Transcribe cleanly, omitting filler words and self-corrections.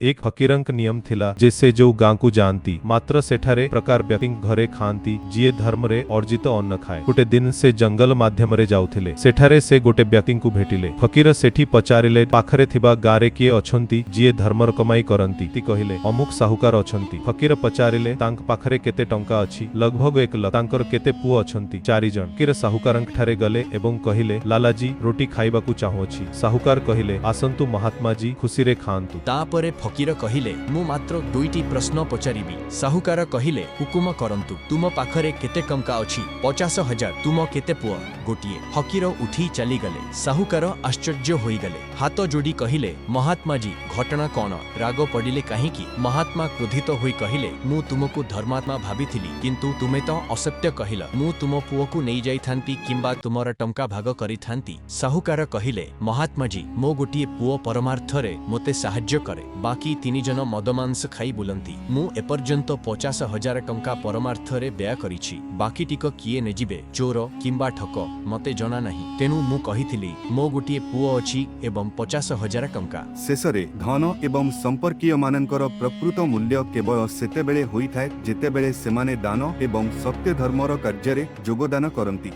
ଏକ ଫକୀରଙ୍କ ନିୟମ ଥିଲା ଯେ ସେ ଯୋଉ ଗାଁକୁ ଯାଆନ୍ତି, ମାତ୍ର ସେଠାରେ ପ୍ରକାର ବ୍ୟକ୍ତିଙ୍କ ଘରେ ଖାଆନ୍ତି ଯିଏ ଧର୍ମରେ ଅର୍ଜିତ ଅନ୍ନ ଖାଏ। ଗୋଟେ ଦିନ ସେ ଜଙ୍ଗଲ ମାଧ୍ୟମରେ ଯାଉଥିଲେ। ସେଠାରେ ସେ ଗୋଟେ ବ୍ୟକ୍ତିଙ୍କୁ ଭେଟିଲେ। ଫକୀର ସେଠି ପଚାରିଲେ, ପାଖରେ ଥିବା ଗାଁରେ କିଏ ଅଛନ୍ତି ଯିଏ ଧର୍ମର କମାଇ କରନ୍ତି? ତି କହିଲେ, ଅମୁକ ସାହୁକାର ଅଛନ୍ତି। ଫକୀର ପଚାରିଲେ, ତାଙ୍କ ପାଖରେ କେତେ ଟଙ୍କା ଅଛି? ଲଗଭଗ 1 ଲକ୍ଷ। ତାଙ୍କର କେତେ ପୁଅ ଅଛନ୍ତି? ଚାରିଜଣ। ଫକୀର ସାହୁକାରଙ୍କ ଠାରେ ଗଲେ ଏବଂ କହିଲେ, ଲାଲାଜୀ, ରୋଟି ଖାଇବାକୁ ଚାହୁଁଅଛି। ସାହୁକାର କହିଲେ, ଆସନ୍ତୁ ମହାତ୍ମାଜୀ, ଖୁସିରେ ଖାଆନ୍ତୁ। ତାପରେ ଫକୀର କହିଲେ, ମୁଁ ମାତ୍ର ଦୁଇଟି ପ୍ରଶ୍ନ ପଚାରିବି। ସାହୁକାର କହିଲେ, ହୁକୁମ କରନ୍ତୁ। ତୁମ ପାଖରେ କେତେ ଟଙ୍କା ଅଛି? 50,000। ତୁମ କେତେ ପୁଅ? ଗୋଟିଏ। ଫକୀର ଉଠି ଚାଲିଗଲେ। ସାହୁକାର ଆଶ୍ଚର୍ଯ୍ୟ ହୋଇଗଲେ। ହାତ ଯୋଡ଼ି କହିଲେ, ମହାତ୍ମାଜୀ, ଘଟଣା କଣ? ରାଗ ପଡ଼ିଲେ କାହିଁକି? ମହାତ୍ମା କ୍ରୋଧିତ ହୋଇ କହିଲେ, ମୁଁ ତୁମକୁ ଧର୍ମାତ୍ମା ଭାବିଥିଲି, କିନ୍ତୁ ତୁମେ ତ ଅସତ୍ୟ କହିଲ। ମୁଁ ତୁମ ପୁଅକୁ ନେଇଯାଇଥାନ୍ତି କିମ୍ବା ତୁମର ଟଙ୍କା ଭାଗ କରିଥାନ୍ତି। ସାହୁକାର କହିଲେ, ମହାତ୍ମାଜୀ, ମୋ ଗୋଟିଏ ପୁଅ ପରମାର୍ଥରେ ମୋତେ ସାହାଯ୍ୟ କରେ। ବାକି ତିନି ଜଣ ମଦମାଂସ ଖାଇ ବୁଲନ୍ତି। ମୁଁ ଏପର୍ଯ୍ୟନ୍ତ 50,000 ଟଙ୍କା ପରମାର୍ଥରେ ବ୍ୟୟ କରିଛି। ବାକି ଟିକ କିଏ ନେଯିବେ, ଚୋର କିମ୍ବା ଠକ, ମୋତେ ଜଣା ନାହିଁ। ତେଣୁ ମୁଁ କହିଥିଲି, ମୋ ଗୋଟିଏ ପୁଅ ଅଛି ଏବଂ 50,000 ଟଙ୍କା। ଶେଷରେ, ଧନ ଏବଂ ସମ୍ପର୍କୀୟମାନଙ୍କର ପ୍ରକୃତ ମୂଲ୍ୟ କେବଳ ସେତେବେଳେ ହୋଇଥାଏ ଯେତେବେଳେ ସେମାନେ ଦାନ ଏବଂ ସତ୍ୟ ଧର୍ମର କାର୍ଯ୍ୟରେ ଯୋଗଦାନ କରନ୍ତି।